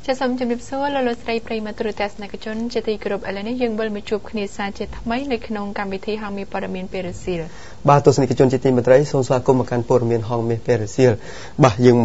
ចាសសូមជម្រាបសួរលោកលោកស្រីប្រិយមិត្តទូរទស្សនិកជនជាទីគោរពឥឡូវនេះយើងវិលមកជួបគ្នាសាជាថ្មីនៅក្នុងកម្មវិធីហងមាសព័ត៌មានពេលរសៀល បាទទស្សនិកជនជាទីមេត្រីសូមស្វាគមន៍មកកាន់ព័ត៌មានហងមាសពេលរសៀលបាទយើង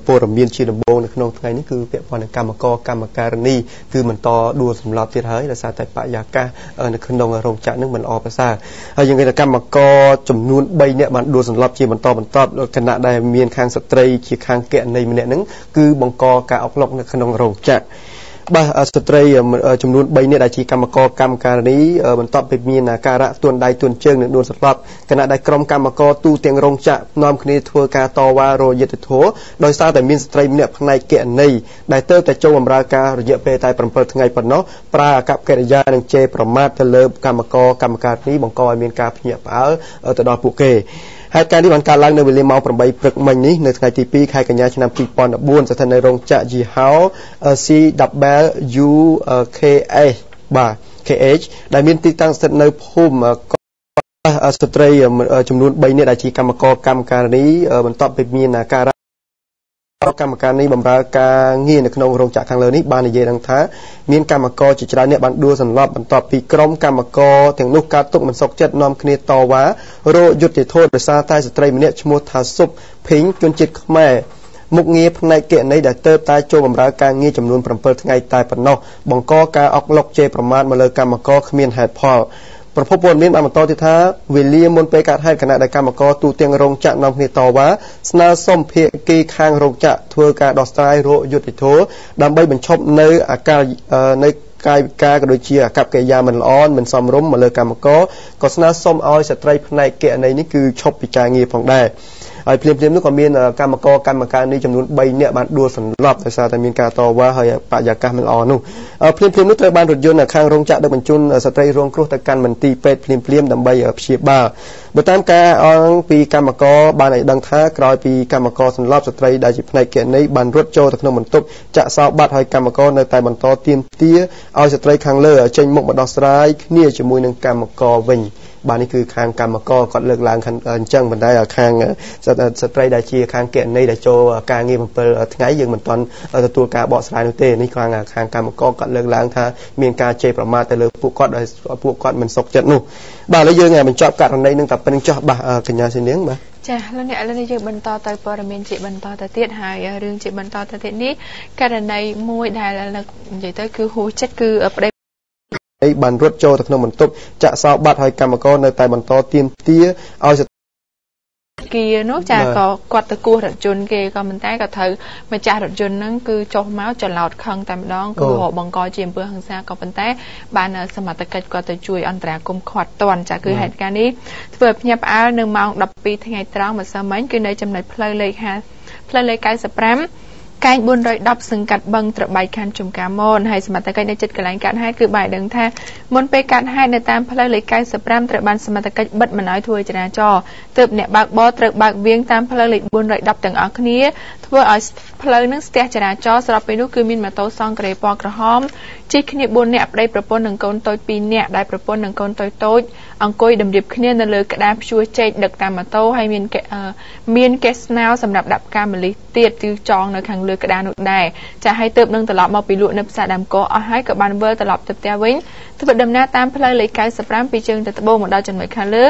ព័ត៌មានជាដំបូងនៅក្នុងថ្ងៃនេះគឺពាក់ព័ន្ធនឹងកម្មករកម្មការិនីគឺបន្តដួលសម្លាប់ទៀតហើយដោយសារតែបរិយាកាសនៅក្នុងរោងចក្រនឹងមិនល្អប្រសើរហើយយើងឃើញថាកម្មករចំនួន3នាក់បានដួលសម្លាប់ជាបន្តបន្ទាប់ខណៈដែលមានខាងស្ត្រីជាខាងគណនីម្នាក់ហ្នឹងគឺបង្កការអុកឡុកនៅក្នុងរោងចក្របាទស្ត្រីចំនួន3នាក់ដែលជាកម្មករកម្មការិនីបន្ទាប់ពីមានអាការៈទួនដៃទួនជើងនិងដួលសន្លប់ខណៈដែលក្រុមកម្មករទូទាំងរោងចក្រនាំគ្នាធ្វើការតវ៉ារយុត្តិធម៌ដោយសារតែមានស្ត្រីម្នាក់ផ្នែកគណនីដែលទើបតែចូលបម្រើការរយៈពេលតែ7ថ្ងៃប៉ុណ្ណោះប្រើអាកប្បកិរិយានិងជេរប្រមាថទៅលើកម្មករកម្មការិនីបង្កឲ្យមានការភ្ញាក់ផ្អើលទៅដល់ពួកគេហេតុការណ៍នេះបានកើតឡើងនៅវេលាម៉ោង8ព្រឹកមិញនេះនៅថ្ងៃទី2ខែកញ្ញាឆ្នាំ2014ស្ថិតនៅរោងចក្រយីហោ CWUKS បាទ KH ដែលមានទីតាំងស្ថិតនៅភូមិស្ត្រីចំនួន3នាក់ដែលជាកម្មករកម្មការិនីបន្ទាប់ពីមានអាការៈកម្មការនេះបម្រើការងារនៅក្នុងរោងចក្រខាងលើនេះបាននិយាយដឹងថាមានកម្មករជាច្រើនអ្នកបានដួលសន្លប់បន្ទាប់ពីក្រុមកម្មករទាំងនោះកើតទុកមិនសុខចិត្តនាំគ្នាតវ៉ារកយុត្តិធម៌ដោយសារតែស្ត្រីម្នាក់ឈ្មោះថាសុបភីងជនជាតិខ្មែរមុខងារផ្នែកគណនីដែលទើបតែចូលបម្រើការងារចំនួន7ថ្ងៃតែប៉ុណ្ណោះបង្កការអុកឡុកជេរប្រមាថមកលើកម្មករគ្មានហេតុផលប្រភពព័ត៌មានបានបន្តទៀតថាវេលាមុនពេលកើតហេតុខណៈដែលកម្មករទូទាំងរោងចក្រនាំគ្នាតវ៉ាស្នើសុំភាគីខាងរោងចក្រធ្វើការដោះស្រាយរកយុត្តិធម៌ដើម្បីបញ្ឈប់នៅអាការនៅកាយវិការក៏ដូចជាអាកប្បកិរិយាមិនល្អមិនសមរម្យមកលើកម្មករក៏ស្នើសុំឲ្យស្ត្រីផ្នែកគណនីនេះគឺឈប់ពីការងារផងដែរហើយភ្លាមៗនោះក៏មានកម្មករកម្មការនេះចំនួន3នាក់បានដួលសន្លប់ដោយសារតែមានការតវ៉ាហើយបរិយាកាសមិនល្អនោះភ្លាមៗនោះត្រូវបានរថយន្តខាងរោងចក្រដឹកបញ្ជូនស្ត្រីរងគ្រោះទៅកាន់មន្ទីរពេទ្យភ្លាមៗដើម្បីព្យាបាលបើតាមការអង្គពីកម្មករបានឲ្យដឹងថាក្រោយពីកម្មករសន្លប់ស្ត្រីដែលជាផ្នែកគណនីបានរត់ចូលទៅក្នុងបន្ទប់ចាក់សោបាត់ហើយកម្មករនៅតែបន្តទាមទារឲ្យស្ត្រីខាងលើចេញមុខមកដោះស្រាយគ្នាជាមួយនឹងកម្មករវិញបាទនេះគឺខាងកម្មករគាត់លើកឡើងអញ្ចឹងប៉ុន្តែខាងស្ត្រីដែលជាខាងគណនីដែលចូលការងារ7ថ្ងៃយើងមិនទាន់ទទួលការបកស្រាយនោះទេនេះខាងកម្មករគាត់លើកឡើងថាមានការជេរប្រមាថទៅលើពួកគាត់ដោយពួកគាត់មិនសុខចិត្តនោះបាទឥឡូវយើងបញ្ចប់ករណីនឹងតែប៉ុណ្្នឹងចុះបាទកញ្ញាសេនាងបាទចាលោកអ្នកឥឡូវនេះយើងបន្តទៅព័ត៌មានជាបន្តទៅទៀតហើយរឿងជាបន្តទៅទៀតនេះករណីមួយដែលនិយាយទៅគឺហួសចិត្តគឺប្តីបានរត់ចូលទៅក្នុងបន្ទប់ចាក់សោបាត់ហើយកម្មករនៅតែបន្តទាមទារឲ្យគៀនោះចាក៏គាត់ទៅគោះរថយន្តគេក៏មិនតែក៏ត្រូវម្ចាស់រថយន្តហ្នឹងគឺចុះមកចលោតខឹងតែម្ដងគឺរកបង្កជាអំពើហិង្សាក៏ប៉ុន្តែបានសមត្ថកិច្ចគាត់ទៅជួយអន្តរាគមន៍ខាត់ទាន់ចាគឺហេតុការណ៍នេះធ្វើឲ្យភ្ញាក់ផ្អើលនៅម៉ោង12ថ្ងៃត្រង់ម្សិលមិញគឺនៅចំណុចផ្លូវលេខ5ផ្លូវលេខ95កែង410សង្កាត់បឹងត្របែកខណ្ឌចំការមនហើយសមត្ថកិច្ចនៅជិតកន្លែងកើតហេតុគឺបានដឹងថាមុនពេលកើតហេតុនៅតាមផ្លូវលេខ95ត្រូវបានសមត្ថកិច្ចបិទមិនឲ្យធ្វើចរាចរណ៍ទើបអ្នកបើកបរត្រូវបើកវៀងតាមផ្លូវលេខ410ទាំងអស់គ្នាធ្វើឲ្យផ្លូវនឹងស្ទះចរាចរណ៍ស្របពេលនោះគឺមានម៉ូតូសង់ក្រេពណ៌ក្រហមជិះគ្នា4នាក់ប្តីប្រពន្ធនិងកូនតូច2នាក់ដែលប្រពន្ធនិងកូនតូចៗអង្គុយតម្រៀបគ្នានៅលើក្តារព្យួរចេកដឹកតាមម៉ូតូហើយមានកេះស្នោសម្រាប់ដាក់ផ្កាម្លិះទៀតគឺចងនៅខាងលើក្តារនោះដែរចាហើយទើបនឹងត្រឡប់មកពីលក់នៅផ្សារដើមកអស់ហើយក៏បានវិលត្រឡប់ទៅផ្ទះវិញធ្វើដំណើរតាមផ្លូវលេខ95ពីជើងទៅត្បូងមកដល់ចំណុចខាងលើ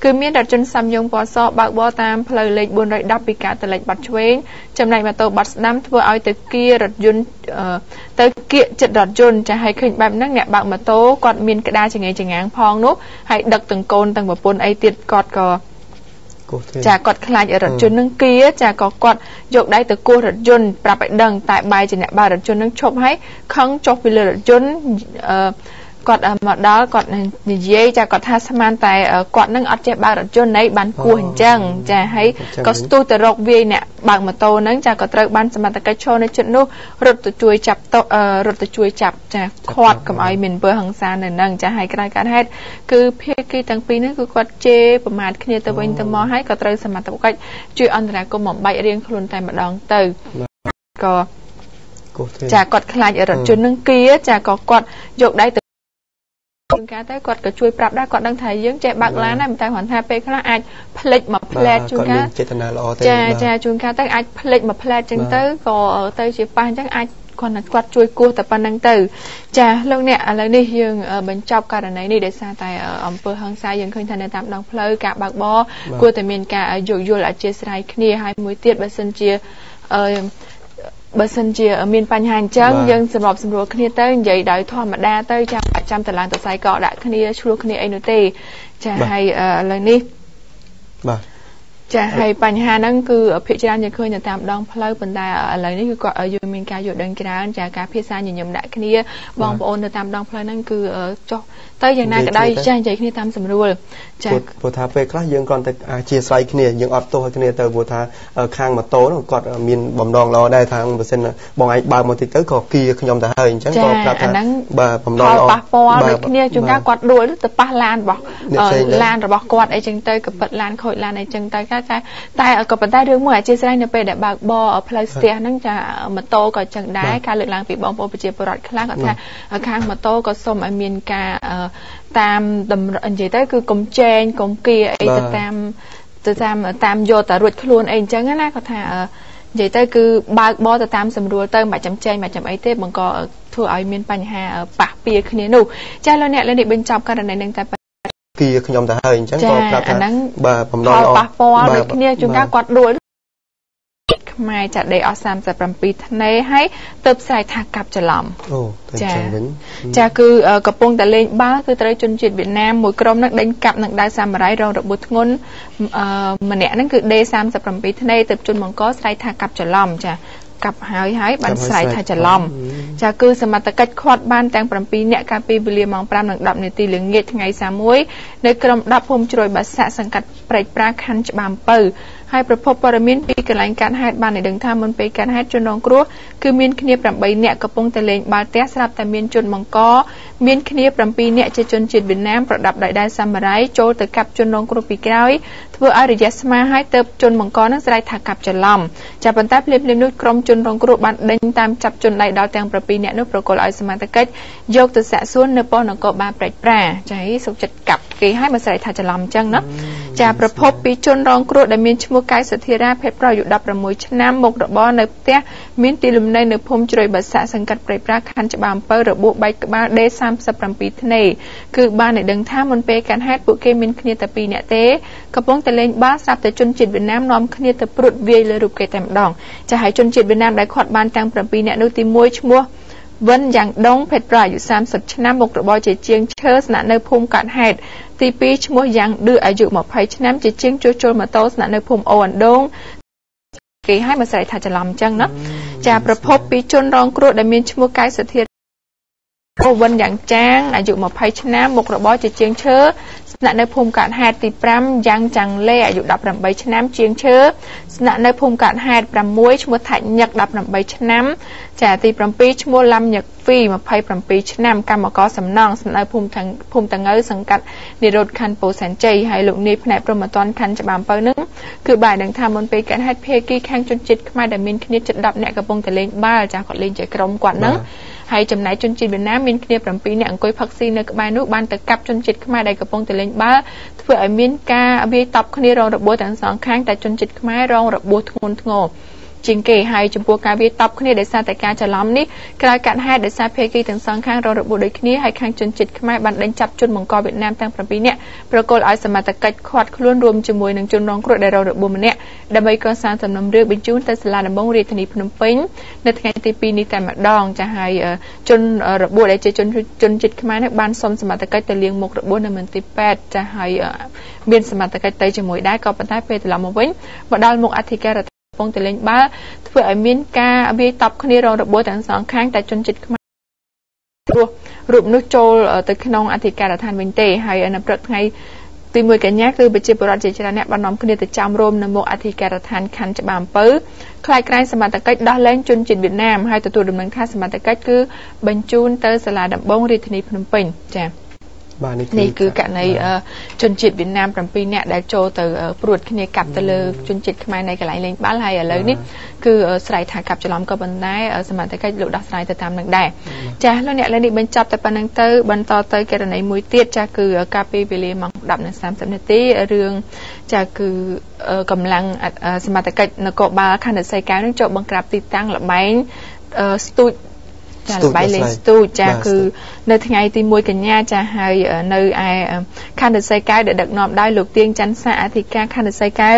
គឺមានរថយន្តសាំយ៉ុងពណ៌សបើកបរតាមផ្លូវលេខ410ពីការទៅលេខបាត់ឆ្វេងចំណែកម៉ូតូបាត់ស្ដាំធ្វើឲ្យទៅគៀរថយន្តទៅគៀកចិត្តរថយន្តចាហើយឃើញបែបហ្នឹងអ្នកបើកម៉ូតូគាត់មានក្តារចង្អេចង្ងាងផងនោះហើយដឹកទាំងកូនទាំងប្រពន្ធអីទៀតគាត់ក៏ចាគាត់ខ្លាចរថយន្តនឹងគៀចាក៏គាត់យកដៃទៅគោះរថយន្តប្រាប់ឲ្យដឹងតែបែរជាអ្នកបើករថយន្តនឹងឈប់ហើយខឹងចុះពីលើរថយន្តគាត់មកដល់គាត់និយាយចាគាត់ថាស្មានតែគាត់នឹងអត់ចេះបើករថយន្តណីបានគោះអញ្ចឹងចាហើយក៏ស្ទុះទៅរកវាយអ្នកបើកម៉ូតូហ្នឹងចាក៏ត្រូវបានសមត្ថកិច្ចឈរនៅជិតនោះរត់ទៅជួយចាប់រត់ទៅជួយចាប់ចាខាត់កុំឲ្យមានអំពើហិង្សានៅហ្នឹងចាហើយក្រោយកើតហេតុគឺភាគីទាំងពីរហ្នឹងគឺគាត់ជេរប្រមាថគ្នាទៅវិញទៅមកហើយក៏ត្រូវសមត្ថកិច្ចជួយអន្តរាគមន៍បំបែករៀងខ្លួនតែម្ដងទៅក៏ចាគាត់ខ្លាចរថយន្តនឹងគៀចាក៏គាត់យកដៃទៅជួនកាលទៅគាត់ក៏ជួយប្រាប់ដែរគាត់ដឹងថាយើងចេះបើកឡានដែរតែគ្រាន់ថាពេលខ្លះអាចភ្លេចមកផ្លែតជួនកាលចេតនាល្អទេចាចាជួនកាលទៅអាចភ្លេចមកផ្លែតចឹងទៅក៏ទៅជាប៉ះអញ្ចឹងអាច គាត់គាត់ជួយគោះតែប៉ុណ្្នឹងទៅចាលោកអ្នកឥឡូវនេះយើងបញ្ចប់ករណីនេះដោយសារតែអំពើហិង្សាយើងឃើញថានៅតាមដងផ្លូវការបើកបរគួរតែមានការយោគយល់អធិស្ឋានគ្នាហើយមួយទៀតបើសិនជាបើសិនជាមានបញ្ហាអញ្ចឹងយើងសម្របសម្រួលគ្នាទៅនិយាយដោយធម្មតាទៅចាំចាំតឡើងតសៃកដាក់គ្នាឆ្លោះគ្នាអីនោះទេចាហើយឥឡូវនេះបាទចាហើយបញ្ហាហ្នឹងគឺភាគច្រើនយើងឃើញនៅតាមដងផ្លូវប៉ុន្តែឥឡូវនេះគឺគាត់យើងមានការយល់ដឹងច្រើនចាការភាសាញញឹមដាក់គ្នាបងប្អូននៅតាមដងផ្លូវហ្នឹងគឺចុះទៅយ៉ាងណាក៏ដោយចានិយាយគ្នាតាមសម្រួលចាព្រោះថាពេលខ្លះយើងគ្រាន់តែអធិស្ឋានគ្នាយើងអត់ទោសឲ្យគ្នាទៅព្រោះថាខាងម៉ូតូនោះគាត់មានបំណងល្អដែរថាបើសិនបងឯងបើកមកតិចទៅក៏គៀខ្ញុំទៅហើយអញ្ចឹងក៏ប្រាប់ថាបាទបំណងល្អប៉ះពាល់ដូចគ្នាជួនកាលគាត់ដួលទៅប៉ះឡានរបស់ឡានរបស់គាត់អីចឹងទៅក៏ពិតឡានខូចឡានអីចឹងទៅតែក៏ប៉ុន្តែរឿងមួយអធិស្ឋាននៅពេលដែលបើកបរផ្លូវស្ទះហ្នឹងចាម៉ូតូក៏ចឹងដែរការលើកឡើងពីបងប្អូនប្រជាពលរដ្ឋខ្លះគាត់ថាខាងម៉ូតូក៏សូមឲ្យមានការតាមនិយាយទៅគឺកុំចែងកុំគៀអីទៅតាមទៅតាមតាមយកតែរួចខ្លួនអីអញ្ចឹងណាគាត់ថានិយាយទៅគឺបើកបរទៅតាមសម្រួលទៅមិនចាំចែងមិនចាំអីទេបង្កធ្វើឲ្យមានបញ្ហាប៉ះពៀគ្នានោះចាលោកអ្នកលើនេះបញ្ចប់ករណីនឹងតែគៀខ្ញុំទៅហើយអញ្ចឹងក៏ប្រាប់ថាបាទបំណងល្អប៉ះពាល់ដូចគ្នាជួនកាលគាត់ដួលខ្មែរចាដេកអស់37ធ្នេហើយទៅផ្សាយថាកាប់ច្រឡំអូទៅចឹងវិញចាគឺកំពុងតែលេងបាល់គឺត្រូវជនជាតិវៀតណាមមួយក្រុមនឹងដេញកាប់នឹងដាវសាមរ៉ៃរងរបួសធ្ងន់ម្នាក់ហ្នឹងគឺដេ37ធ្នេទៅជនបង្កស្រែកថាកាប់ច្រឡំចាកាប់ហើយហើយបានស្រែកថាច្រឡំចាគឺសមត្ថកិច្ចឃាត់បានទាំង7នាក់កាលពីវេលាម៉ោង5:10នាទីល្ងាចថ្ងៃ31នៅក្រុម10ភូមិជ្រោយបាសាក់សង្កាត់ព្រែកប្រាខណ្ឌច្បារអំពៅហើយប្រភពព័ត៌មានពីកន្លែងកើតហេតុបានឲ្យដឹងថាមុនពេលកើតហេតុជនរងគ្រោះគឺមានគ្នា8នាក់កំពុងតែលេងបាល់ទះស្រាប់តែមានជនបង្កមានគ្នា7នាក់ជាជនជាតិវៀតណាមប្រដាប់ដោយដាវសាមរ៉ៃចូលទៅកាប់ជនរងគ្រោះពីក្រោយធ្វើឲ្យរយៈស្មាហើយទៅជនបង្កនឹងស្រែកថាកាប់ច្រឡំចាប៉ុន្តែភ្លាមៗនោះក្រុមជនរងគ្រោះបានដេញតាមចាប់ជនដៃដល់ទាំង7នាក់នោះប្រគល់ឲ្យសមត្ថកិច្ចយកទៅសាកសួរនៅប៉ុស្តិ៍នគរបាលព្រែកប្រាចាហីសុខចិត្តកាប់គេឲ្យមកស្រែកថាច្រឡំអញ្ចឹងណាចាប្រភពពីជនរងគ្រោះដែលមានឈ្មោះកៅសុធារាភេទប្រុសអាយុ16ឆ្នាំមុខរបរនៅផ្ទះមានទីលំនៅនៅភូមិជ្រោយបាសាក់សង្កាត់ព្រែកប្រាខណ្ឌច្បារអំពៅរបួសបែកក្បាលដេ37ធ្នេគឺបានឲ្យដឹងថាមុនពេលកើតហេតុពួកគេមានគ្នាតែ2នាក់ទេកំពុងតែលេងបាល់ស្រាប់តែជនជាតិវៀតណាមនាំគ្នាទៅព្រួតវាយលើរូបគេតែម្ដងចាហើយជនជាតិវៀតណាមដែលឃាត់បានទាំង7នាក់នោះទី1ឈ្មោះវិនយ៉ាងដងភេទប្រុសអាយុ30ឆ្នាំមុខរបរជាជាងឈើស្នាក់នៅភូមិកាត់ហេតុទី2ឈ្មោះយ៉ាងឌឺអាយុ20ឆ្នាំជាជាងជួសជុលម៉ូតូស្នាក់នៅភូមិអូអណ្ដូងគេឲ្យមកស្រែកថាច្រឡំអញ្ចឹងណាចាប្រភពពីជនរងគ្រោះដែលមានឈ្មោះកៅសុធាអូវិនយ៉ាងចាងអាយុ20ឆ្នាំមុខរបរជាជាងឈើស្នាក់នៅភូមិកាត់ហេតុទី5យ៉ាងចាំងលេអាយុ18ឆ្នាំជាងឈើស្នាក់នៅភូមិកាត់ហេតុ6ឈ្មោះថាច់ញឹក18ឆ្នាំចាទី7ឈ្មោះឡាំញឹកហ្វី27ឆ្នាំកម្មករសំណង់ស្នាក់នៅភូមិភូមិតងៅសង្កាត់និរោធខណ្ឌពោធិ៍សែនជ័យហើយលោកនាយផ្នែកព្រហ្មទណ្ឌខណ្ឌច្បារអំពៅនឹងគឺបានដឹងថាមុនពេលកើតហេតុភាគីខាងជនជាតិខ្មែរដែលមានគ្នាជិត10នាក់កំពុងតែលេងបាល់ចាគាត់លេងជាក្រុមគាត់ហ្នឹងហើយចំណែកជនជាតិវៀតណាមមានគ្នា7នាក់អង្គុយផឹកស៊ីនៅក្បែរនោះបានទៅកាប់ជនជាតិខ្មែរដែលកំពុងតែលេងបាល់ធ្វើឲ្យមានការវាយតប់គ្នារងរបួសទាំងសងខាងតែជនជាតិខ្មែររងរបួសធ្ងន់ធ្ងរជាងគេហើយចំពោះការវាយតប់គ្នាដោយសារតែការច្រឡំនេះក្រោយកាត់ហេតុដោយសារភាគីទាំងសងខាងរងរបួសដូចគ្នាហើយខាងជនជាតិខ្មែរបានដេញចាប់ជនបង្កវៀតណាមទាំង7នាក់ប្រគល់ឲ្យសមត្ថកិច្ចឃាត់ខ្លួនរួមជាមួយនឹងជនរងគ្រោះដែលរងរបួសម្នាក់ដើម្បីកសាងសំណុំរឿងបញ្ជូនទៅសាលាដំបងរាជធានីភ្នំពេញនៅថ្ងៃទី2នេះតែម្ដងចាហើយជនរបួសដែលជាជនជាតិខ្មែរនេះបានសុំសមត្ថកិច្ចទៅលាងមុខរបួសនៅមន្ទីរពេទ្យចាហើយមានសមត្ថកិច្ចទៅជាមួយដែរក៏ប៉ុន្តែពេលត្រឡប់មកវិញមកដល់មុខអធិការរដ្ឋកំពុងតែលេងបាល់ធ្វើឲ្យមានការវាយតប់គ្នារងរបួសទាំងសងខាងតែជនជាតិខ្មែរព្រោះរូបនោះចូលទៅក្នុងអធិការដ្ឋានវិញទេហើយនៅព្រឹកថ្ងៃទី1កញ្ញាគឺប្រជាពលរដ្ឋជាច្រើនអ្នកបាននាំគ្នាទៅចាំរោមនៅមុខអធិការដ្ឋានខណ្ឌច្បារអំពៅខ្លាចក្រែងសមត្ថកិច្ចដោះលែងជនជាតិវៀតណាមហើយទទួលដំណឹងថាសមត្ថកិច្ចគឺបញ្ជូនទៅសាលាដំបងរាជធានីភ្នំពេញចា៎ បាទ នេះគឺករណីជនជាតិវៀតណាម7នាក់ដែលចូលទៅព្រួតគ្នាកាប់ទៅលើជនជាតិខ្មែរនៅកន្លែងលេងបាល់ហើយឥឡូវនេះគឺស្រ័យថាកាប់ច្រឡំក៏ប៉ុន្តែសមត្ថកិច្ចលោកដោះស្រាយទៅតាមនឹងដែរចា៎លោកអ្នកឥឡូវនេះបញ្ចប់តែប៉ុណ្្នឹងទៅបន្តទៅករណីមួយទៀតចាគឺកាលពីវេលាម៉ោង10:30នាទីរឿងចាគឺកម្លាំងសមត្ថកិច្ចនគរបាលខណ្ឌឫស្សីកែវនឹងចូលបង្ក្រាបទីតាំងល្បែងស្ទូចចាល្បែងលេងស្ទូចចាគឺនៅថ្ងៃទី1កញ្ញាចាហើយនៅឯខណ្ឌឫស្សីកែវដែលដឹកនាំដោយលោកទៀងច័ន្ទសាអធិការខណ្ឌឫស្សីកែវ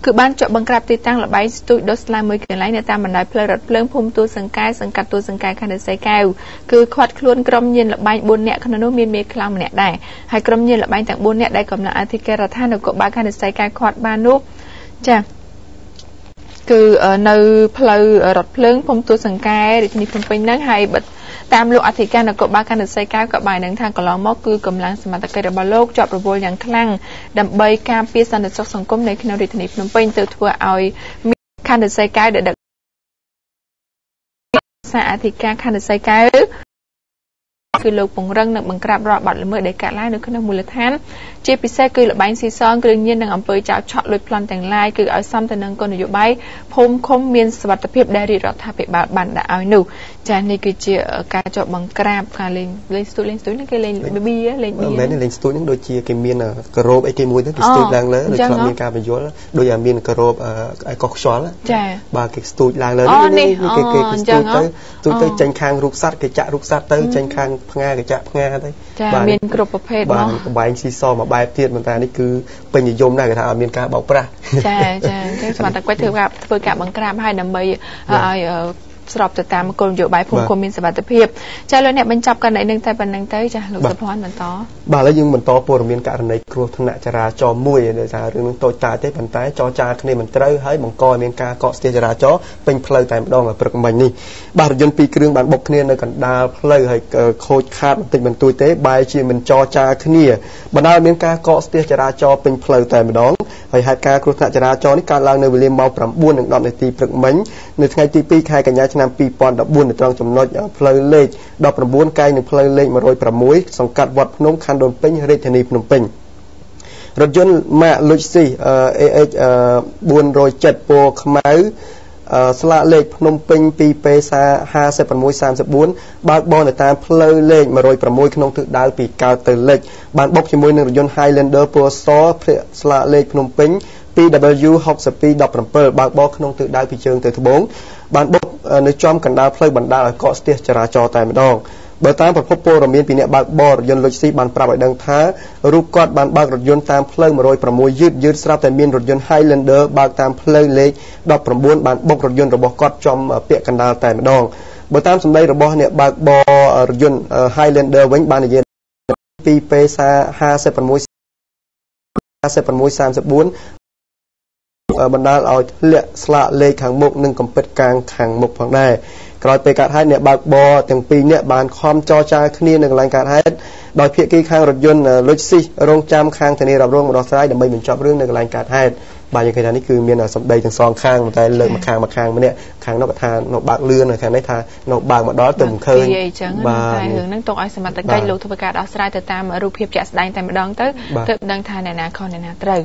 គឺបានចុះបង្ក្រាបទីតាំងល្បែងស្ទូចដុសស្លាមួយកន្លែងនៅតាមបណ្ដោយផ្លូវរថភ្លើងភូមិទួលសង្កែសង្កាត់ទួលសង្កែខណ្ឌឫស្សីកែវគឺឃាត់ខ្លួនក្រុមញៀនល្បែង4នាក់ក្នុងនោះមានមេខ្លោងម្នាក់ដែរហើយក្រុមញៀនល្បែងទាំង4នាក់ដែលកម្លាំងអធិការដ្ឋាននគរបាលខណ្ឌឫស្សីកែវឃាត់បាននោះចាគឺនៅផ្លូវរថភ្លើងភូមិទួលសង្កែរាជធានីភ្នំពេញហ្នឹងហើយតាមលោកអធិការនគរបាលខណ្ឌឫស្សីកែវក៏បាននឹងថាកន្លងមកគឺកម្លាំងសមត្ថកិច្ចរបស់លោកជាប់រវល់យ៉ាងខ្លាំងដើម្បីការពារសន្តិសុខសង្គមនៅក្នុងរាជធានីភ្នំពេញទៅធ្វើឲ្យខណ្ឌឫស្សីកែវដែលដឹកសារអធិការខណ្ឌឫស្សីកែវគឺលោកពង្រឹងនិងបង្ក្រាបរាល់បទល្មើសដែលកើតឡើងនៅក្នុងមូលដ្ឋានជាពិសេសគឺល្បែងស៊ីសងគ្រឿងញៀននិងអំពើចោរឆក់លួចប្លន់ទាំងឡាយគឺឲ្យសមទៅនឹងគោលនយោបាយភូមិឃុំមានសុវត្ថិភាពដែលរាជរដ្ឋាភិបាលបានដាក់ឲ្យនោះចានេះគឺជាការចុះបង្ក្រាបការលេងស្ទូចលេងស្ទូចនេះគេលេងបៀលេងបៀមិនមែនលេងស្ទូចហ្នឹងដូចជាគេមានការ៉ូបអីគេមួយទៅគេស្ទូចឡើងលើដូចធ្លាប់មានការបញ្យល់ដូចឲ្យមានការ៉ូបឲ្យកោះខ្យល់បាទគេស្ទូចឡើងលើនេះគេគេស្ទូចទៅស្ទូចទៅចេញខាងរូបសត្វគេចាក់រូបសត្វទៅចេញខាងផ្ងាគេចាក់ផ្ងាទៅបាទមានគ្រប់ប្រភេទមកបាទបែងស៊ីសមួយបែបទៀតប៉ុន្តែនេះគឺពេញនិយមដែរគេថាអត់មានការបោកប្រាស់ចាចាអញ្ចឹងសមត្ថកិច្ចធ្វើការបង្ក្រាបឲ្យដើម្បីឲ្យស្របទៅតាមគោលនយោបាយភូមិឃុំមានសុវត្ថិភាពចាលោកអ្នកបញ្ចប់ករណីនឹងតែប៉ុណ្្នឹងទៅចាលោកសុភ័ណ្ឌបន្តបាទឥឡូវយើងបន្តព័ត៌មានករណីគ្រោះថ្នាក់ចរាចរណ៍មួយដែលថារឿងនឹងតូចតាចទេប៉ុន្តែចរចាគ្នាមិនត្រូវហើយបង្កឲ្យមានការកកស្ទះចរាចរណ៍ពេញផ្លូវតែម្ដងព្រឹកមិញនេះបាទរថយន្តពីរគ្រឿងបានបុកគ្នានៅកណ្ដាលផ្លូវហើយខូចខាតបន្តិចបន្តួចទេបែរជាមិនចរចាគ្នាបណ្ដាលមានការកកស្ទះចរាចរណ៍ពេញផ្លូវតែម្ដងហើយហេតុការណ៍គ្រោះថ្នាក់ចរាចរណ៍នេះកើតឡើងនៅវេលាម៉ោង9:10នាទីព្រឹកមិញនៅថ្ងៃទី2ខែកញ្ញាឆ្នាំ2014នៅត្រង់ចំណុចផ្លូវលេខ19កែងនឹងផ្លូវលេខ106សង្កាត់វត្តភ្នំខណ្ឌដូនពេញរាជធានីភ្នំពេញរថយន្តម៉ាក Lexus AX 407ពណ៌ខ្មៅស្លាកលេខភ្នំពេញ 2P 5634បើកបរនៅតាមផ្លូវលេខ106ក្នុងទិសដៅពីកើតទៅលិចបានបុកជាមួយនឹងរថយន្ត Highlander ពណ៌សស្លាកលេខភ្នំពេញ 2W 6217បើកបរក្នុងទិសដៅពីជើងទៅត្បូងបានបុកនៅចំកណ្ដាលផ្លូវបណ្ដាលឲ្យកកស្ទះចរាចរណ៍តែម្ដងបើតាមប្រភពព័ត៌មានពីអ្នកបើកបររថយន្ត Lexus បានប្រាប់ឲ្យដឹងថារូបគាត់បានបើករថយន្តតាមផ្លូវ106យឺតយឺតស្រាប់តែមានរថយន្ត Highlander បើកតាមផ្លូវលេខ19បានបុករថយន្តរបស់គាត់ចំពាក់កណ្ដាលតែម្ដងបើតាមសម្ដីរបស់អ្នកបើកបររថយន្ត Highlander វិញបាននិយាយ 2P 56 5634បណ្ដាលឲ្យធ្លាក់ស្លាកលេខខាងមុខនិងកំពិតកាងខាងមុខផងដែរក្រោយពេលកើតហេតុអ្នកបើកបរទាំងពីរនាក់បានខំចរចាគ្នានៅកន្លែងកើតហេតុដោយភាគីខាងរថយន្ត Lexus រងចាំខាងធានារ៉ាប់រងមកដោះស្រាយដើម្បីបញ្ចប់រឿងនៅកន្លែងកើតហេតុបាទយើងឃើញថានេះគឺមានសម្ដីទាំងសងខាងតែលើកមកខាងមកខាងម្នាក់ខាងនោះក៏ថានៅបើកលឿនខាងនេះថានៅបើកមកដល់ទៅមិនឃើញអីចឹងតែរឿងហ្នឹងទុកឲ្យសមត្ថកិច្ចលោកធ្វើការដោះស្រាយទៅតាមរូបភាពជាក់ស្ដែងតែម្ដងទៅទើបដឹងថាអ្នកណាខុសអ្នកណាត្រូវ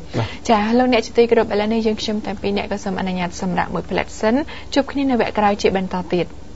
ចាលោកអ្នកជាទីគោរពឥឡូវនេះយើងខ្ញុំតែពីរអ្នកក៏សូមអនុញ្ញាតសម្រាប់មួយផ្លែតសិនជួបគ្នានៅវគ្គក្រោយជាបន្តទៀត។